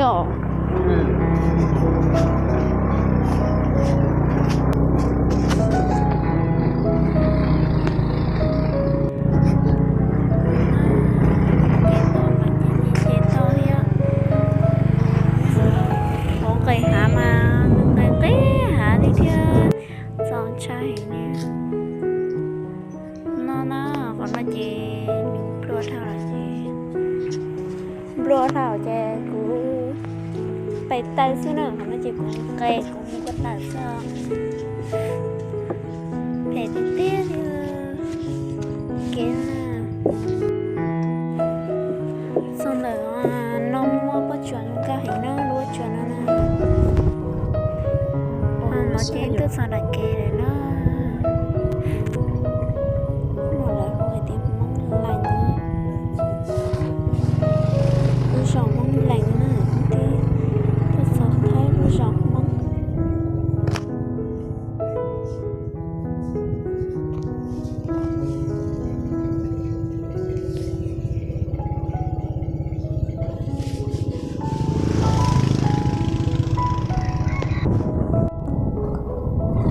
Yog. Ces tau mas ces ces tau thiab. Hauv nqes hav mas nqes nqes hav li thiab, txaus ntshai heev li. No na, qhov no ces nws nplua dhau lawm ces, nplua dhau ces kuv pais taw xwb na, qhov no ces kuv nqes kuv mus ko taw xwb. Phem tiag tiag li. Kev txog ntawm no muaj pob tsuas zoo nkauj heev na, lub pob tsuas no na. Ho no ces twb txog nram kev lawm na. No lawv hu hais tias Hmoob Lees na. Lub zos Hmoob Lees na, twb tuaj txog Thaib lub zos Hmoob.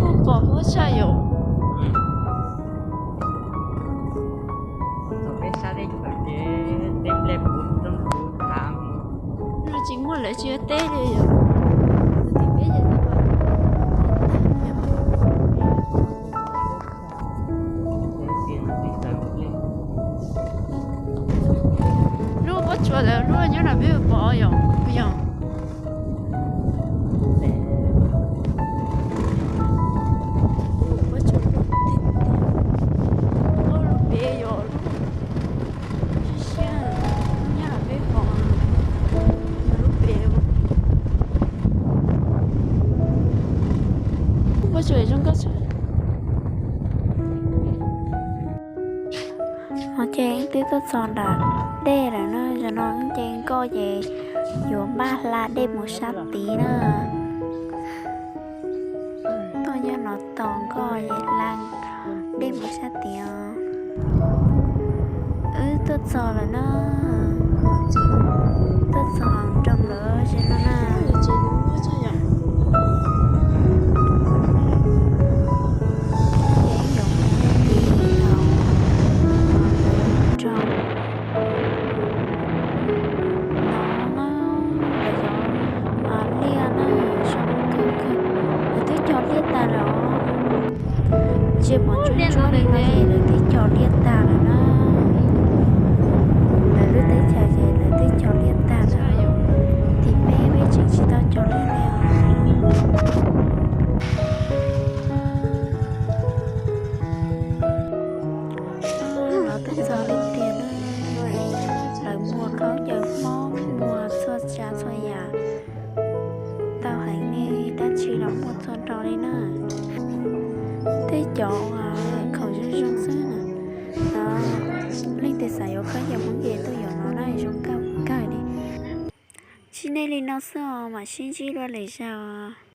Kuj pom huab tshaj yom. No tsis muaj lawv tsis ua teb li yom. Lub pob tsuas lawv lub nyob no peb pom yom, yog. Pob tsuas lub tiag tiag, lub pem yog lub siab siab, nyob no peb pom lub pem. Pob tsuas zoo nkauj. Ho ces twb tuaj txog nram dej lawm na, zaum no ces nkoj ces yuav npaj hla dej mus sab tid na. Tuaj nyob no tos nkoj es hla dej mus sab tid os. Wb tuaj txog lawm na, tuaj txog nroog lawm ze no na. Ces yuav mus tid no, nroog no na, lawv cov liaj na, zoo nkauj kawg, lawv twb cog liaj tas lawm os. Ntsia pom ntsuab ntsuab li no ces lawv twb cog liaj tas lawm na. Lawv lub teb chaws ces lawv twb cog liaj tas lawm. Tim peb peb tseem tsis tau cog liaj li os. Lawv twb txog li tiag na. Lawv muag khaub ncaws Hmoob, muag txhua tsav txhua yam tau heev li, dab tsi los muaj txhua rau li na. Tej cov uas khaum zoo zoo xwb na. Leej twg xav yuav khaub ncaws Hmoob ces tuaj yuav no na, zoo nkauj kawg li. Tsis nej li no xwb os, mam sib ntsib dua lwm zaus.